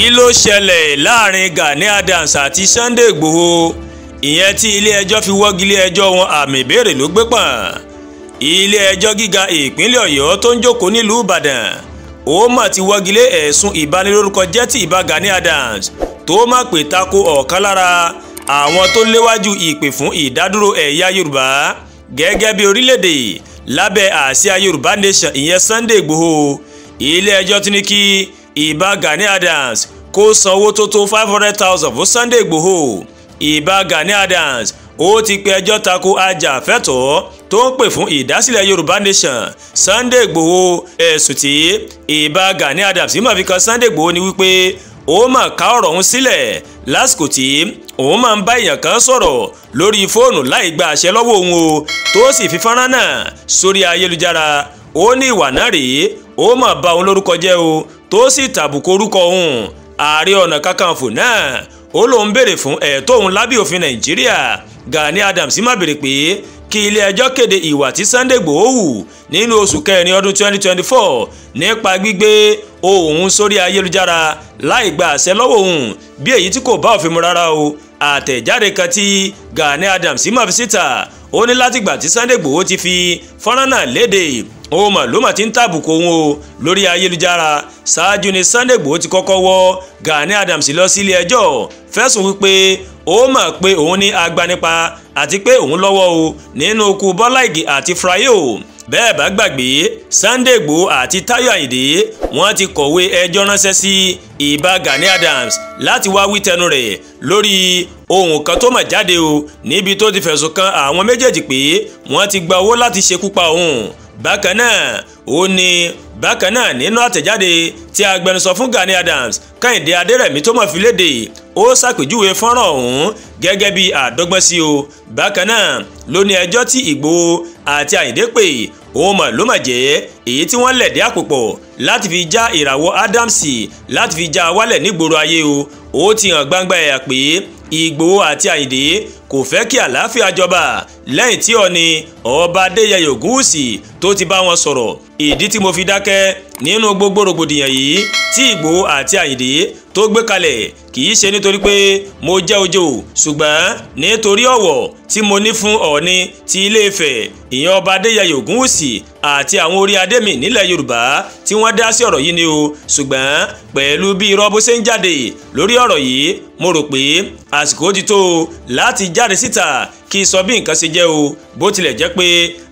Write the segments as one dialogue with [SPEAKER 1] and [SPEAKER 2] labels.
[SPEAKER 1] Kí ló ṣẹlẹ̀ láàrin Gani Adams àti Sunday Igboho? Ìyẹn tí ilé-ẹjọ́ fi wọ́gi lé ẹjọ́ wọn, àmì ìbéèrè ló gbé pọ̀n. Ilé-ẹjọ́ gíga ìpínlẹ̀ Ọ̀yọ́ tó ń jókòó nílùú Ìbàdàn ó mà ti wọ́gi lé ẹ̀sùn ìbanilórúkọ jẹ́ ti ìbà Gani Adams tó má pè tako ọ̀kan lára àwọn tó léwájú ìpè fún ìdádúró ẹ̀yà Yorùbá gẹ́gẹ́ bí orílẹ̀-èdè lábẹ́ àsíá Yorùbá Nation, ìyẹn Sunday Igboho. Ilé-ẹjọ́ ti ní kí ìbà Gani Adams kó san owó tó tó 500,000 fún Sunday Igboho. Ìbà Gani Adams ó ti pe ẹjọ́ tako ajàfẹ́tọ̀ọ́ tó ń pè fún ìdásílẹ̀ Yorùbá Nation Sunday Igboho. Ẹ̀sùn tí ìbà Gani Adams mà fi kan Sunday Igboho ni wípé ó mà ká ọ̀rọ̀ òun sílẹ̀ lásìkò tí òun máa ń bá èèyàn kan sọ̀rọ̀ lórí fóònù láì gba àṣẹ lọ́wọ́ òun o, tó sì fi fọ́nrán náà sórí ayélujára. Ó ní ìwà náà rèé, ó mà bà òun lórúkọ jẹ́ o, tó sì tàbùkù orúkọ òun. Ààrẹ Ọ̀nà Kakanfò náà ó lóun béèrè fún ẹ̀tọ́ òun lábẹ́ òfin Nàìjíríà. Gani Adams má béèrè pé kí ilé-ẹjọ́ kéde ìwà tí Sunday Igboho hù nínú oṣù kẹrin ọdún 2024 nípa gbígbé òun sórí ayélujára láì gba àṣẹ lọ́wọ́ òun, bí èyí tí kò bá òfin mu rárá o. Àtẹ̀jáde kan tí Gani Adams má fi síta, ó ní látìgbà tí Sunday Igboho ti fi fọ́nrán náà léde, òun mà ló mà ti ń tàbùkù òun o lórí ayélujára. Ṣáájú ni Sunday Igboho ti kọ́kọ́ wọ́ Gani Adams lọ sí ilé ẹjọ́ fẹ̀sùn wípé ó mọ̀ pé òun ní agbanipa àti pé òun lọ́wọ́ o nínú ikú Bọ́lá Ìgè àti Frayo. Bẹ́ẹ̀ bá gbàgbé, Sunday Igboho àti Táyọ̀ Àyìndé wọ́n ti kọ̀wé ẹjọ́ ránṣẹ́ sí ìbà Gani Adams láti wá wí tẹnu rẹ̀ lórí ohun kan tó mà jáde o, níbi tó ti fẹ̀sùn kan àwọn méjèèjì pé wọ́n ti gba owó láti ṣekú pa òun. Bákan náà ó ní bákan náà nínú àtẹ̀jáde tí agbẹnusọ fún Gani Adams Kẹ́hìndé Adérẹ̀mí tó mọ̀ fi léde, ó ṣàpèjúwe fọ́nrán ọ̀hún gẹ́gẹ́ bí àdọ́gbọ́n sí o. Bákan náà ló ní ẹjọ́ tí Ìgbòho àti Àyìndé pè òun mà ló mà jẹ́ èyí tí wọ́n lẹ̀dí àpò pọ̀ láti fi já ìràwọ̀ Adams láti fi já wálẹ̀ nígboro ayé o. Ó ti hàn gbangba ẹ̀yà pé Ìgbòho àti Àyìndé kò fẹ́ kí àlàáfíà jọba lẹ́yìn tí Ọọ̀ni Ọba Adéyẹyè Ògúnwùsì tó ti bá wọn sọ̀rọ̀. Ìdí tí mo fi dákẹ́ nínú gbogbo rògbòdìyàn yìí tí Ìgbòho àti Àyìndé tó gbé kalẹ̀ kì í ṣe nítorí pé mo jẹ́ ojo, ṣùgbọ́n nítorí ọ̀wọ̀ tí mo ní fún Ọọ̀ni ti Ilé-Ifẹ̀, ìyẹn Ọba Adéyẹyè Ògúnwùsì àti àwọn orí adé mi nílẹ̀ Yorùbá tí wọ́n dá sí ọ̀rọ̀ yìí ni o. Ṣùgbọ́n pẹ̀lú bí irọ́ bó ṣe ń jáde lórí ọ̀rọ̀ yìí, mo rò pé àsìkò ti tó láti jáde síta kí sọ bí nǹkan ṣe jẹ́ o. Bó tilẹ̀ jẹ́ pé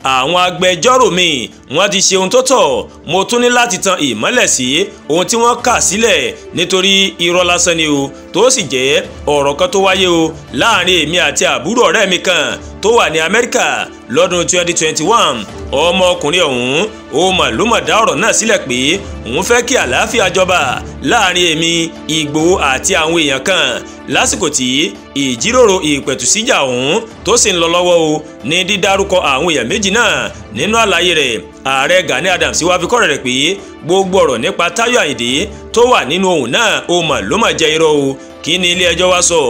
[SPEAKER 1] àwọn agbẹjọ́rò mi wọ́n ti ṣe ohun tó tọ́, mo tún ní láti tan ìmọ́lẹ̀ sí ohun tí wọ́n kà sílẹ̀ nítorí irọ́ lásán ni o, tó sì jẹ́ ọ̀rọ̀ kan tó wáyé o láàrin èmi àti àbúrò ọ̀rẹ́ mi kan tó wà ní Amẹ́ríkà lọ́dún 2021. Ọmọkùnrin ọ̀hún ó mà ló mà dá ọ̀rọ̀ náà sílẹ̀ pé òun fẹ́ kí àlàáfíà jọba láàrin èmi, Ìgbòho àti àwọn èèyàn kan lásìkò tí ìjíròrò ìpẹ̀tùsíjà ọ̀hún tó sì ń lọ lọ́wọ́ o ní dídárúkọ àwọn èèyàn méjì náà. Nínú àlàyé rẹ̀, ààrẹ Gani Adams wá fi kọ́rẹ̀ rẹ̀ pé gbogbo ọ̀rọ̀ nípa Táyọ̀ Àyìndé tó wà nínú ohun náà ó mà ló mà jẹ́ irọ́ o. Kí ni ilé ẹjọ́ wá sọ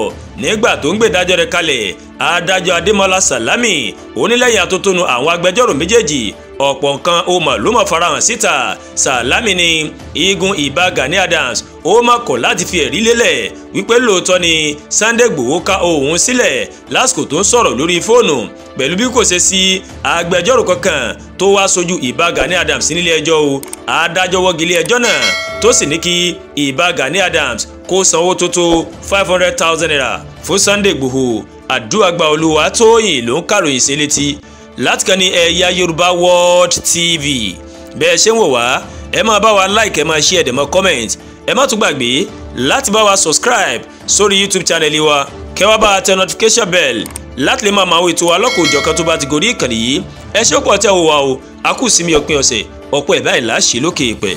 [SPEAKER 1] nígbà tó ń gbèdájọ́ rẹ̀ kalẹ̀? Adájọ́ Adémọ́lá Sàlámì onílẹ̀yìn atótónu àwọn agbẹjọ́rò méjèèjì, ọ̀pọ̀ nǹkan ó mà ló mà farahàn síta. Sàlámì ní igun ìbà Gani Adams ó mà kọ̀ láti fi ẹ̀rí lélẹ̀ wípé lóòótọ́ ni Sunday Igboho ká òun sílẹ̀ lásìkò tó ń sọ̀rọ̀ lórí fóònù, pẹ̀lú bí kò ṣe sí agbẹjọ́rò kankan tó wá sojú ìbà Gani Adams nílé ẹjọ́ o. Adájọ́ wọ́gi ilé ẹjọ́ náà tó sì ní kí ìbà Gani Adams kó sanwó tó tó 500,000 naira fún Sunday Igboho. Àdúràgbà Olúwatóyìn ló ń kàròyìn sí létí láti kàn ní Ẹ̀yà Yorùbá World TV. Bẹ́ẹ̀ ṣe ń wò wá, ẹ máa bá wa like, ẹ máa share, ẹ dẹ̀ máa comment. Ẹ má tún gbàgbé láti bá wa subscribe sórí YouTube channel wa, kẹ́ wá bá wa tẹ notification bell láti lè máa máa wo ètò wa lọ́kọ̀ọ́jọ̀kan tó bá ti gorí ìkànnì yìí. Ẹ ṣé pọ̀ tẹ́ ò wá o, a kù sí mi òpin ọ̀sẹ̀, ọ̀pọ̀ ẹ̀ báyìí láṣẹ lókè ìpẹ́.